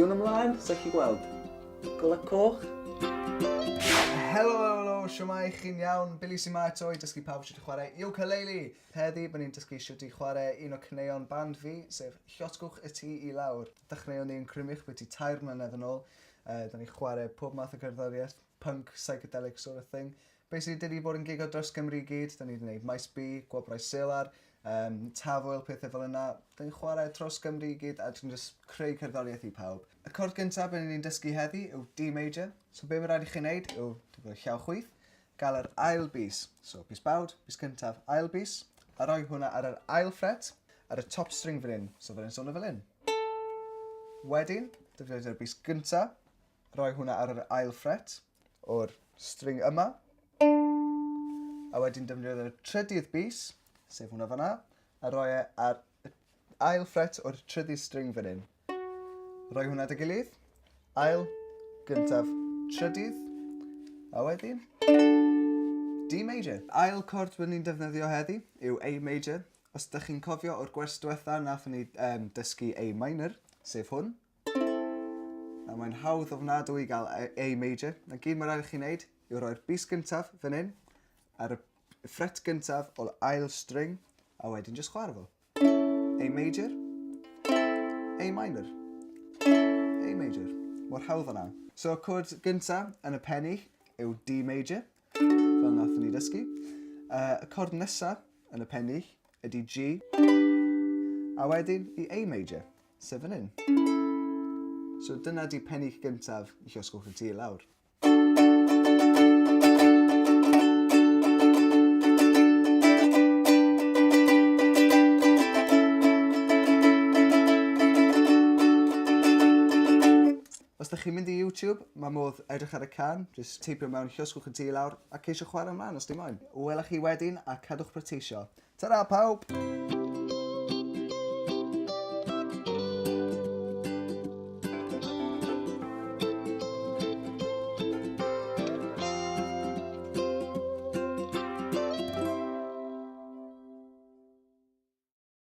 Di hwn ymlaen? Sa chi gweld? Gola coch? Helo, helo, helo, siwmai, chi'n iawn? Billy sy'n ma eto i dysgu pawb sut i chwarae ukulele! Heddi, bydd ni'n dysgu sut i chwarae un o caneuon band fi, sef Llosgwch y Tŷ i Lawr. Dechreuon ni yn Crymych byti 3 mlynedd yn ôl. Uh, da ni'n chwarae pob math o gerddoriaeth, punk, psychedelic sort of thing. Basically, dyn ni 'di bod yn gigo dros Gymru i gyd. Da ni 'di gwneud Maes B, Gwobrau Selar, um, Tafwyl, pethau fel yna. Da ni'n chwarae dros Gymru i gyd a dwi'n just creu cerddoriaeth i pawb. Y cord gyntaf byddwn ni'n dysgu heddi yw D major. So be mae rhaid i chi wneud yw defnyddio llaw chwith, gael yr ail bys. So bys bawd, bys cyntaf, ail bys, a rhoi hwnna ar yr ail ffret, ar y top string fan hyn. So fan hyn sôn fel hyn. Wedyn, defnyddio'r bys gyntaf, Rhoi hwnna ar yr ail ffret o'r string yma. A wedyn defnyddio'r trydydd bys, sef hwnna fan'na, a rhoi e ar y ail ffret o'r trydydd string fan hyn. Rhoi hwnna dy gilydd. Ail, gyntaf, trydydd. A wedyn, D major. Ail cord byddwn ni'n defnyddio heddi yw A major. Os ydych chi'n cofio o'r gwers diwetha, nathon ni um, dysgu A minor, sef hwn. A mae'n hawdd ofnadwy i gael A major. Na gyd mae rhaid i chi wneud yw rhoi'r bys gyntaf fan hyn ar y ffret gyntaf o'r ail string a wedyn jyst chwarae fo. A major, A minor, A major. Mor hawdd yna. So y cwrdd gyntaf yn y pennill yw D major, fel nathon ni dysgu. Uh, y cord nesaf yn y pennill ydy G, a wedyn i A major. Sef fan hyn. So dyna di pennill gyntaf i llosgwch y tŷ lawr. Os da chi'n mynd i YouTube, mae modd edrych ar y can, jyst teipio mewn llosgwch y tŷ lawr a ceisio chwarae ymlaen os di moyn. Welech chi wedyn a cadwch practeisio. Ta-ra pawb!